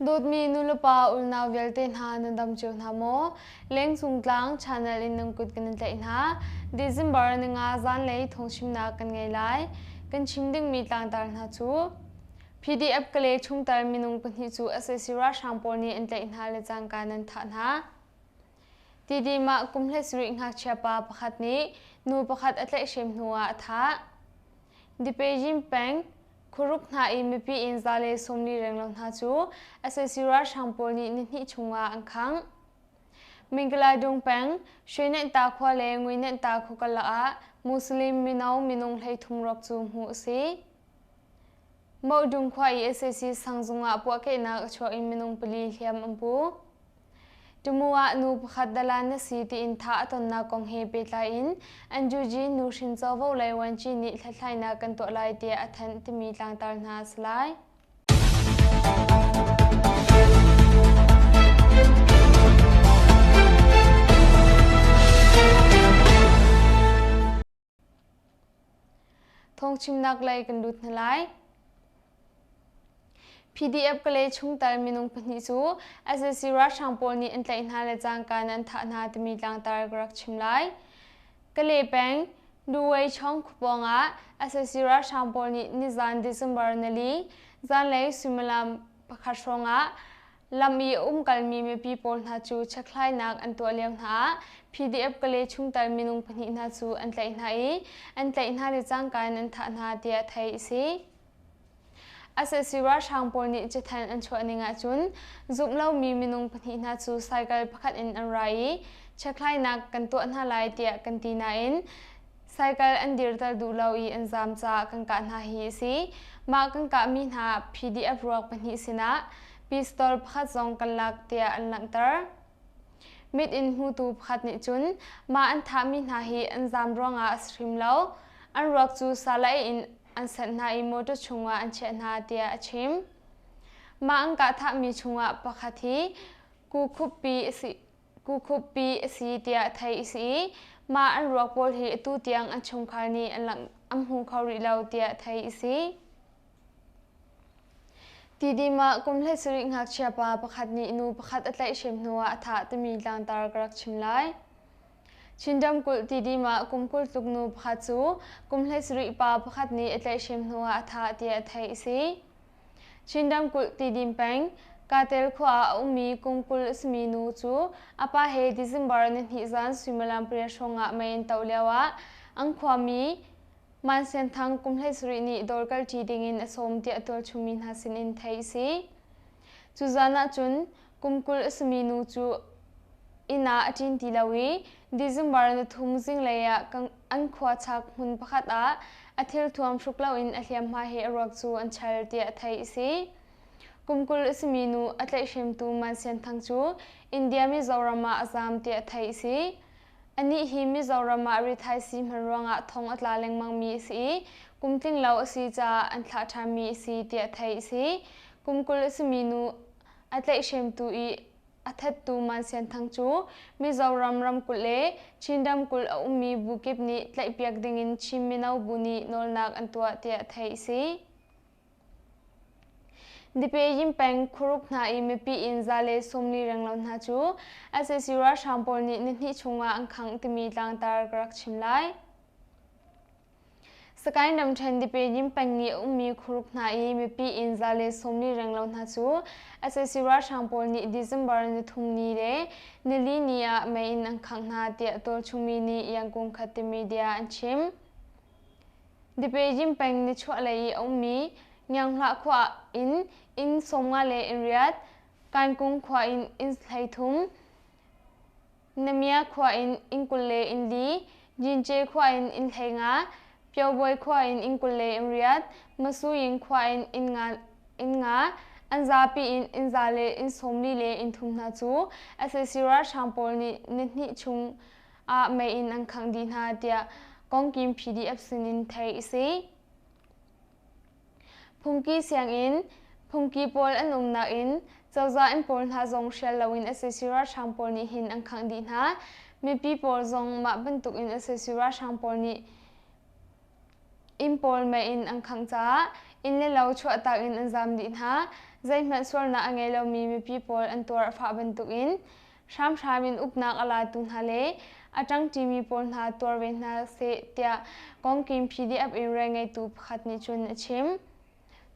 Dawtmi nulepa unau vialte hna nan dam cio hna maw? Lengcung tlang channel in nan kut kan in tlaih hna. December ninga zanlei thawngchimnak kan ngei lai. Kan chim dingmi tlangtar hna cu PDF Kale chungtel minung pahnih cu sac ralhrang pawl nih an tlaih hna le cangka nan thah hna. Tidim ah kum 17 ngakchia pa pakhat nih nu pakhat a tlaihhrem hnuah a thah. Dipejin peng Khuruk hna i mipi inn 140 renglo hna cu sac ralhrang pawl nih nihnih chungah an khangh. Mingkaladung peng Shwenehnta khua le Nguinehnta khua karlak ah Muslim mino minung 33 ruak cu hmuh a si. Mohdung khua i sac sangzung ah puahkehnak a chuak i minung pali hliam an pu. Tumu ah nu pakhat dalan na si tiin thah a tonnak kong he pehtlai in NUG nuhrin covo lei vuanci nih hlathlainak kan tuah lai tiah a thanh timi tlangtar hna a si lai. Thawngchimnak lei kan lut hna lai. PDF Kalay chungtel minung pahnih cu sac ralhrang pawl nih an tlaih hna le cangka in an thah hna timi tlangtar ka rak chim lai. Kalay peng Duwei Chong khuapawng ah sac ralhrang pawl nih nizan December nili zanlei suimilam pakhat hrawng ah Lam i a umkalmi mipi pawl hna cu chekhlainak an tuah lio hna ah PDF Kalay chungtel minung pahnih hna cu an tlaih hna i an tlaih hna le cangka in an thah hna tiah theih a si. Sac ralhrang pawl nih cathanh an chuah ning ahcun zumh lomi minung pahnih hna cu cycle pakhat in an ra i chekhlainak kan tuah hna lai tiah kan ti nain Cycle an dirter duh lo i an zaam caah kan kah hna hi a si. Mah kan kahmi hna PDF ruak pahnih sinah pistol pakhat zong kan lak tiah an langhter. Mit in hmutu pakhat nih cun mah an thahmi hna hi an zaam ruangah a si hrim lo. An ruak cu sala in an sanh hna i motor chungah an chiah hna tiah a chim. Mah an kah thahmi chungah pakhat hi Kukhuppi a si. Kukhuppi a si tiah theih a si i mah an ruak pawl hi atu tiang an chungkhar nih an langh an hmu kho rih lo tiah theih a si. Tidim ah kum 17 ngakchia pa pakhat nih nu pakhat a tlaihhrem hnuah a thah timi tlangtar ka rak chim lai. Chin ramkulh Tidim ah kum 20 tluk nu pakhat cu kum 17 pa pakhat nih a tlaihhrem hnuah a thah tiah theih a si. Chin ramkulh Tidim peng, Katel khua ah a ummi kum 20 a simi nu cu a pa he December nihnih zan suimilam pariat hrawng ah mei an toh lioah an khuami Man Sian Thang kum 17 nih dawr kalṭi dingin a sawm tiah tualchungmi hna sinin theih a si. Cu zan ah cun kum 20 a simi nu cu inn ah a ṭin ti lo i December ni thum zinglei ah an khua chak hmun pakhat ah a thilthuam hruk loin a hliamhma he a ruak cu an chal tiah theih a si. Kum 20 a simi nu a tlaihhremtu Man Sian Thang cu India Mizoram ah a zaam tiah theih a si. Anih hi Mizoram ah rithaisii hman ruangah thong a tla lengmangmi a si i kum tling lo a si caah an thlah ṭhanmi a si tiah theih a si. Kum 20 a simi nu a tlaihhremtu i a thattu Man Sian Thang cu Mizoram ramkulh le Chin ramkulh a ummi bu kip nih tlaihpiak dingin Chin mino bu nih nawlnak an tuah tiah theih a si. Dipayim peng Khuruk hna i mipi inn 140 renglo hna cu sac ralhrang pawl nih nihnih chungah an khangh timi tlangtar ka rak chim lai. Sakaing ramṭhen Dipayim peng i a ummi khuruk hna i mipi inn 140 renglo hna cu sac ralhrang pawl nih December nithum ni le nili ni ah mei in an khangh hna tiah tualchungmi nih Yangon Khatte media an chim. Dipayim peng nichuahlei i a ummi Ngianghlah khua in inn 50 le inn riat, Kankung khua in inn 33, Namia khua in inn 20 le inn li, Jince khua in inn 15, Pyoboi khua in inn 20 le inn riat, Masuying khua in inn nga, inn nga, an zapi in inn za le inn 40 le inn thum hna cu sac ralhrang pawl nih nihnih chung ah mei in an khangh dih hna tiah Kongkim PDF sinin theih a si. Phungki sianginn, phungki pawl an umnak in cozah inn pawl hna zong hrial loin sac ralhrang pawl nih hin an khangh dih hna. Mipi pawl zong mah bantuk in sac ralhrang pawl nih inn pawl mei in an khangh caah inn le lo chuahtak in an zaam dih hna. Zeihmanh sualnak a ngei lomi mipi pawl an tuar a fah bantukin hramhram in uknak a latu hna le a ṭangṭimi pawl hna tuar ve hna seh tiah Kawngkim PDF in rianngeitu pakhat nih cun a chim.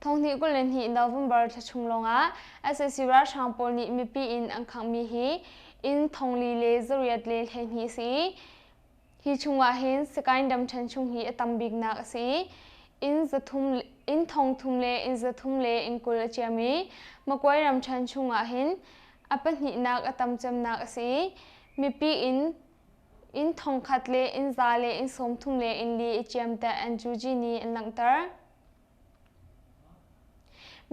Thonghnih 22 November thla chung lawngah sac ralhrang pawl nih mipi inn an khanghmi hi inn thongli le zariat le 12 a si i hi chungah hin Sagaing ramṭhen chung hi a tam biknak a si i inn zathum inn thongthum le inn zathum le inn 20 a ciam i Makuai ramṭhen chungah hin a pahnihnak a tam cemnak a si i mipi inn inn thongkhat le inn za le inn 30 le inn li a ciam tiah NUG nih an langhter.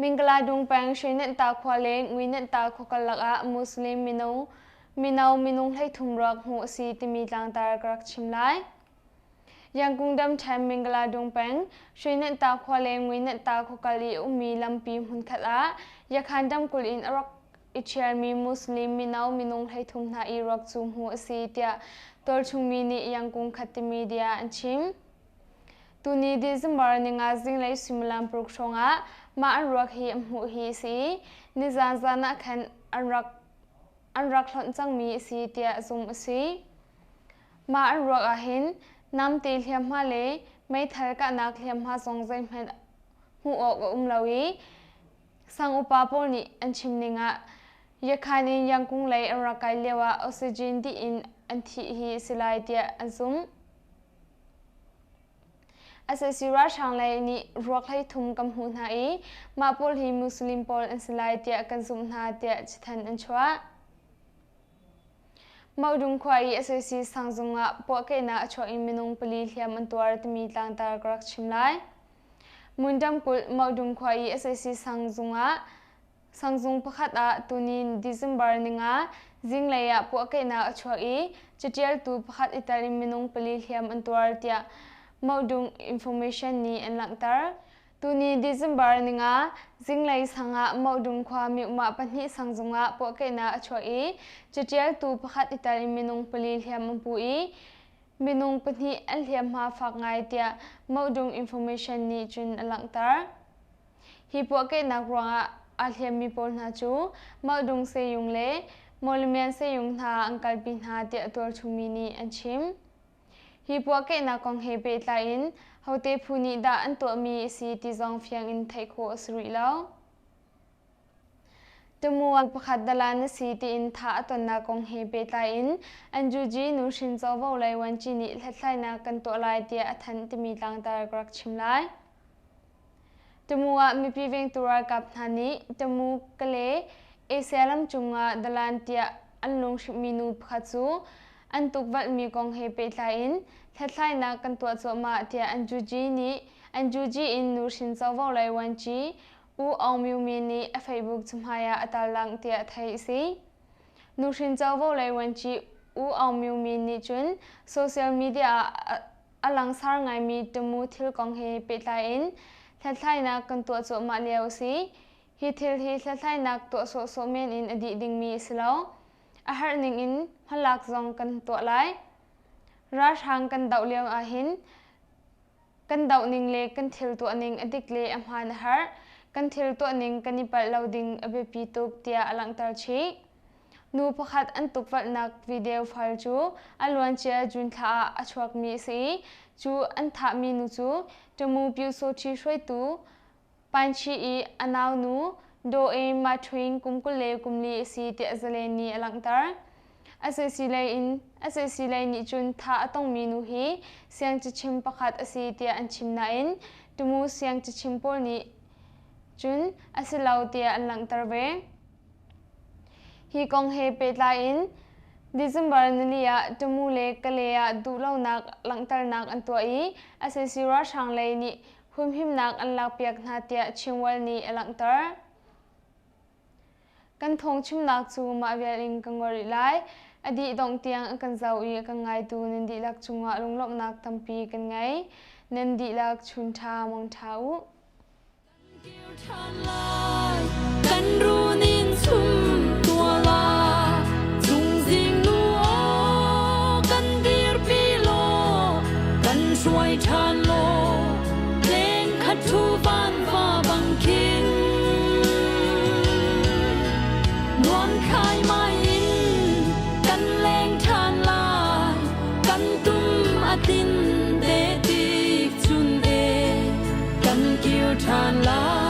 Mingkaladung peng Shwenenta khua le Nguinenta khua karlak ah Muslim mino mino minung 13 ruak hmuh a si timi tlangtar ka rak chim lai. Yangkung Damṭhen Mingkaladung peng Shwenenta khua le Nguinenta khua kal i a ummi lampi hmunkhat ah Yakhan ramkulh in a rak i ṭhialmi Muslim mino minung 13 hna i ruak cu hmuh a si tiah tualchungmi nih Yangkung Khat media an chim. Tuni December ninga zinglei suimilam paruk hrawngah mah an ruak hi an hmuh hi a si i nizan zan ah khan an rak an rak hlonh cangmi a si tiah zumh a si. Mah an ruak ahhin namte hliamhma le meithal kahnak hliamhma zong zeihmanh hmuh awk a um lo i sang upa pawl nih an chim ning ah Yakhan in Yangkung lei an rak kai lio ah oxygen dih in an thih hi a si lai tiah an zumh. Sac ralhrang lei nih ruak 13 kan hmuh hna i mah pawl hi Muslim pawl an si lai tiah kan zumh hna tiah cathanh an chuah. Maudung khua i sac sangzung ah puahkehnak a chuak i minung pali hliam an tuar timi tlangtar ka rak chim lai. Mundam kulh Maudung khua i sac sangzung ah Sangzung pakhat ah tuni December ninga zinglei ah puahkehnak a chuak i caṭialtu pakhat i tel in minung pali hliam an tuar tiah Maudung Information nih an langhter. Tuni December ninga zinglei sang ah Maudung khua miumah pahnih sangzung ah puahkehnak a chuak i caṭialtu pakhat i tel in minung pali hliam an pu i minung pahnih an hliamhma fak ngai tiah Maudung Information nih cun a langhter. Hi puahkehnak ruangah aa hliammi pawl hna cu Maudung Seyung le Mawlamian Seyung hna an kalpi hna tiah tualchungmi nih an chim. Hi puahkehnak kong he pehtlai in hote phu nih dah an tuahmi a si ti zong fiang in theih khawh a si rih lo. Tamuang pakhat dalan na si tiin thah a tonnak kong he pehtlai in NUG nuhrin covo lei vuanci nih hlathlainak kan tuah lai tiah a thanh timi tlangtar ka rak chim lai. Tamu ah mipi vengtu ralkap hna nih Tamu Kale Asia lam cungah dalan tiah an lunghrinhmi nu pakhat cu an tukvelhmi kong he pehtlai in hlathlainak kan tuah cuahmah tiah NUG nih NUG in nuhrin covo lei vuanci U Aung Myo Min nih a Facebook cahmai ah a tarlangh tiah theih a si. Nuhrin covo lei vuanci U Aung Myo Min nih cun social media ah a langsar ngaimi Tamu thil kong he pehtlai in hlathlainak kan tuah cuahmah lio a si. Hi thil hi hlathlainak tuah sawhsawh men in a dih dingmi a si lo. A herh ning in hmalak zong kan tuah lai. Ralhrang kan doh lio ahhin kan doh ning le kan thil tuah ning a dik le a hmaan a herh. Kan thil tuah ning kan i palh lo ding a biapi tuk tiah a langhter chih. Nu pakhat an tukvelhnak video file cu a luancia June thla ah a chuakmi a si i cu an thahmi nu cu Tamu Pyusawṭhi hruaitu Painchi i a naunu Daw Ae Ma Htwin kum 24 a si tiah Zalen nih a langhter. Sac lei in sac lei nih cun thah a tongmi nu hi siang cachim pakhat a si tiah an chim nain Tamu siang cachim pawl nih cun a si lo tiah an langhter ve. Hi kong he pehtlai in December nili ah Tamu le Kale ah duhlonak langhternak an tuah i sac ralhrang lei nih humhimnak an lakpiak hna tiah Chinworld nih a langhter. Kan thawngchimnak cu mah vial in ka ngol rih lai. A dih dongh tiang a kan zoh i a kan ngaitu nan dihlak cungah lunglawmhnak tampi kan ngei. Nan dihlak chun ṭha mang ṭha u. Kan runin chum tua la Chungzing nu aw kan dirpi law kan hruai ṭhan law Leng khat thu van va bang khin. tlin te tik chun e, kan kir ṭhan lai.